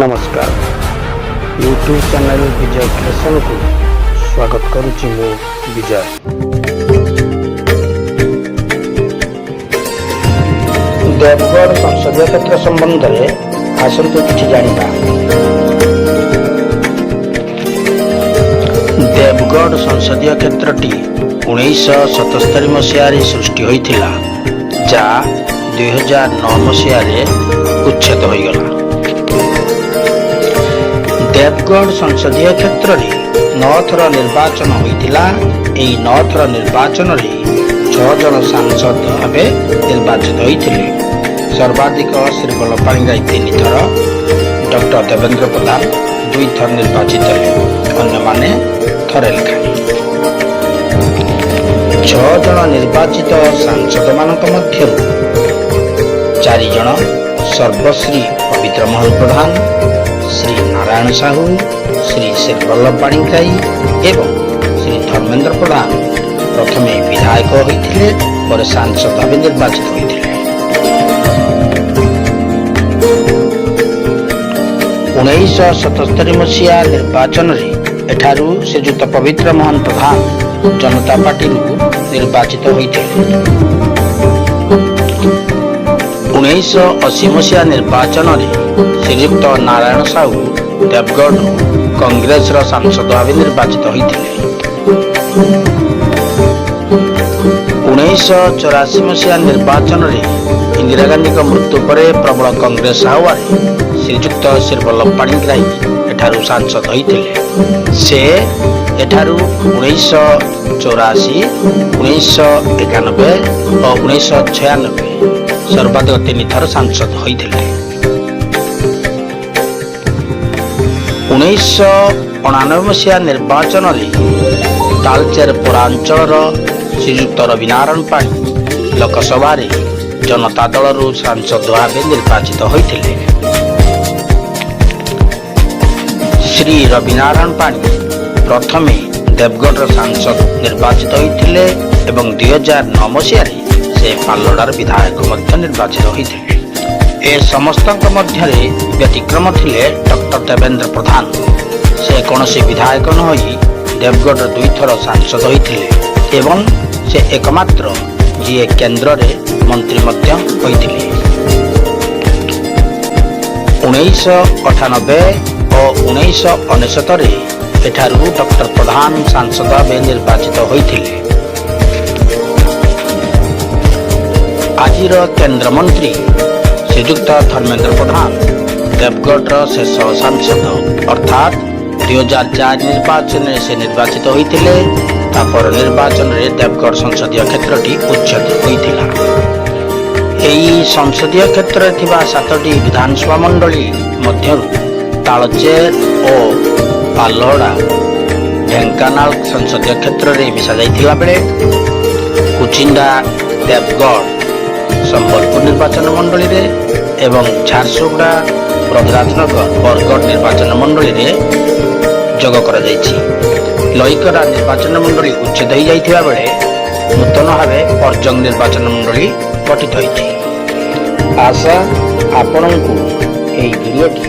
ନମସ୍କାର, YouTube channel ବିଜୟ କ୍ରିଏସନ୍କୁ ସ୍ୱାଗତ କରୁଛି ମୁଁ ବିଜୟ। ଦେବଗଡ଼ ସଂସଦୀୟ କ୍ଷେତ୍ର ସମ୍ବନ୍ଧରେ ଆସନ୍ତୁ କିଛି ଜାଣିବା। ଦେବଗଡ଼ ସଂସଦୀୟ କ୍ଷେତ୍ରଟି 1977 ମସିହାରେ ସୃଷ୍ଟି ହୋଇଥିଲା, ଯାହା 2009 ମସିହାରେ ଉଚ୍ଛେଦ ହୋଇଗଲା। ଦେବଗଡ଼ ସଂସଦୀୟ କ୍ଷେତ୍ରରେ ନଅ ଥର ନିର୍ବାଚନ ହୋଇଥିଲା। ଏହି ନଅ ଥର ନିର୍ବାଚନରେ ଛଅ ଜଣ ସାଂସଦ ଭାବେ ନିର୍ବାଚିତ ହୋଇଥିଲେ। ସର୍ବାଧିକ ଶ୍ରୀବଲ୍ଲଭ ପାଣିଗ୍ରାହୀ ତିନି ଥର, ଡକ୍ଟର ଦେବେନ୍ଦ୍ର ପ୍ରଧାନ ଦୁଇ ଥର ନିର୍ବାଚିତ ହେଲେ। ଅନ୍ୟମାନେ ଥରେ ଲେଖାଏଁ। ଛଅ ଜଣ ନିର୍ବାଚିତ ସାଂସଦମାନଙ୍କ ମଧ୍ୟରୁ ଚାରି ଜଣ, ସର୍ବଶ୍ରୀ ପବିତ୍ର ମୋହନ ପ୍ରଧାନ, ଶ୍ରୀ ନାରାୟଣ ସାହୁ, ଶ୍ରୀ ଶ୍ରୀବଲ୍ଲଭ ପାଣିଗ୍ରାହୀ ଏବଂ ଶ୍ରୀ ଧର୍ମେନ୍ଦ୍ର ପ୍ରଧାନ, ପ୍ରଥମେ ବିଧାୟକ ହୋଇଥିଲେ, ପରେ ସାଂସଦ ଭାବେ ନିର୍ବାଚିତ ହୋଇଥିଲେ। 1977 ମସିହା ନିର୍ବାଚନରେ ଏଠାରୁ ଶ୍ରୀଯୁକ୍ତ ପବିତ୍ର ମୋହନ ପ୍ରଧାନ ଜନତା ପାର୍ଟିରୁ ନିର୍ବାଚିତ ହୋଇଥିଲେ। 1980 ମସିହା ନିର୍ବାଚନରେ ଶ୍ରୀଯୁକ୍ତ ନାରାୟଣ ସାହୁ ଦେବଗଡ଼ରୁ କଂଗ୍ରେସର ସାଂସଦ ଭାବେ ନିର୍ବାଚିତ ହୋଇଥିଲେ। 1984 ମସିହା ନିର୍ବାଚନରେ ଇନ୍ଦିରା ଗାନ୍ଧୀଙ୍କ ମୃତ୍ୟୁ ପରେ ପ୍ରବଳ କଂଗ୍ରେସ ହାୱାରେ ଶ୍ରୀଯୁକ୍ତ ଶ୍ରୀବଲ୍ଲଭ ପାଣିଗ୍ରାହୀ ଏଠାରୁ ସାଂସଦ ହୋଇଥିଲେ। ସେ ଏଠାରୁ 1984, 1991 ଓ 1996, ସର୍ବାଧିକ ତିନି ଥର ସାଂସଦ ହୋଇଥିଲେ। 1989 ମସିହା ନିର୍ବାଚନରେ ତାଳଚେର ପୌରାଞ୍ଚଳର ଶ୍ରୀଯୁକ୍ତ ରବିନାରାୟଣ ପାଣି ଲୋକସଭାରେ ଜନତା ଦଳରୁ ସାଂସଦ ଭାବେ ନିର୍ବାଚିତ ହୋଇଥିଲେ। ଶ୍ରୀ ରବିନାରାୟଣ ପାଣି ପ୍ରଥମେ ଦେବଗଡ଼ର ସାଂସଦ ନିର୍ବାଚିତ ହୋଇଥିଲେ ଏବଂ 2009 ମସିହାରେ ସେ ପାଲଲହଡ଼ାର ବିଧାୟକ ମଧ୍ୟ ନିର୍ବାଚିତ ହୋଇଥିଲେ। ଏ ସମସ୍ତଙ୍କ ମଧ୍ୟରେ ବ୍ୟତିକ୍ରମ ଥିଲେ ଡକ୍ଟର ଦେବେନ୍ଦ୍ର ପ୍ରଧାନ। ସେ କୌଣସି ବିଧାୟକ ନ ହୋଇ ଦେବଗଡ଼ର ଦୁଇଥର ସାଂସଦ ହୋଇଥିଲେ ଏବଂ ସେ ଏକମାତ୍ର ଯିଏ କେନ୍ଦ୍ରରେ ମନ୍ତ୍ରୀ ମଧ୍ୟ ହୋଇଥିଲେ। 1998 ଓ 1999ରେ ଏଠାରୁ ଡକ୍ଟର ପ୍ରଧାନ ସାଂସଦ ଭାବେ ନିର୍ବାଚିତ ହୋଇଥିଲେ। ଆଜିର କେନ୍ଦ୍ରମନ୍ତ୍ରୀ ଶ୍ରୀଯୁକ୍ତ ଧର୍ମେନ୍ଦ୍ର ପ୍ରଧାନ ଦେବଗଡ଼ର ଶେଷ ସାଂସଦ, ଅର୍ଥାତ୍ 2004 ନିର୍ବାଚନରେ ସେ ନିର୍ବାଚିତ ହୋଇଥିଲେ। ତାପର ନିର୍ବାଚନରେ ଦେବଗଡ଼ ସଂସଦୀୟ କ୍ଷେତ୍ରଟି ଉଚ୍ଛେଦ ହୋଇଥିଲା। ଏହି ସଂସଦୀୟ କ୍ଷେତ୍ରରେ ଥିବା ସାତଟି ବିଧାନସଭା ମଣ୍ଡଳୀ ମଧ୍ୟରୁ ତାଳଚେର ଓ ପାଲଲହଡ଼ା ଢେଙ୍କାନାଳ ସଂସଦୀୟ କ୍ଷେତ୍ରରେ ମିଶାଯାଇଥିଲା ବେଳେ କୁଚିଣ୍ଡା, ଦେବଗଡ଼ ସମ୍ବଲପୁର ନିର୍ବାଚନ ମଣ୍ଡଳୀରେ ଏବଂ ଝାରସୁଗୁଡ଼ା, ବ୍ରଜରାଜନଗର ବରଗଡ଼ ନିର୍ବାଚନ ମଣ୍ଡଳୀରେ ଯୋଗ କରାଯାଇଛି। ଲଇକରା ନିର୍ବାଚନ ମଣ୍ଡଳୀ ଉଚ୍ଛେଦ ହୋଇଯାଇଥିବା ବେଳେ ନୂତନ ଭାବେ ପରଜଙ୍ଗ ନିର୍ବାଚନ ମଣ୍ଡଳୀ ଗଠିତ ହୋଇଛି। ଆଶା, ଆପଣଙ୍କୁ ଏହି ଭିଡ଼ିଓଟି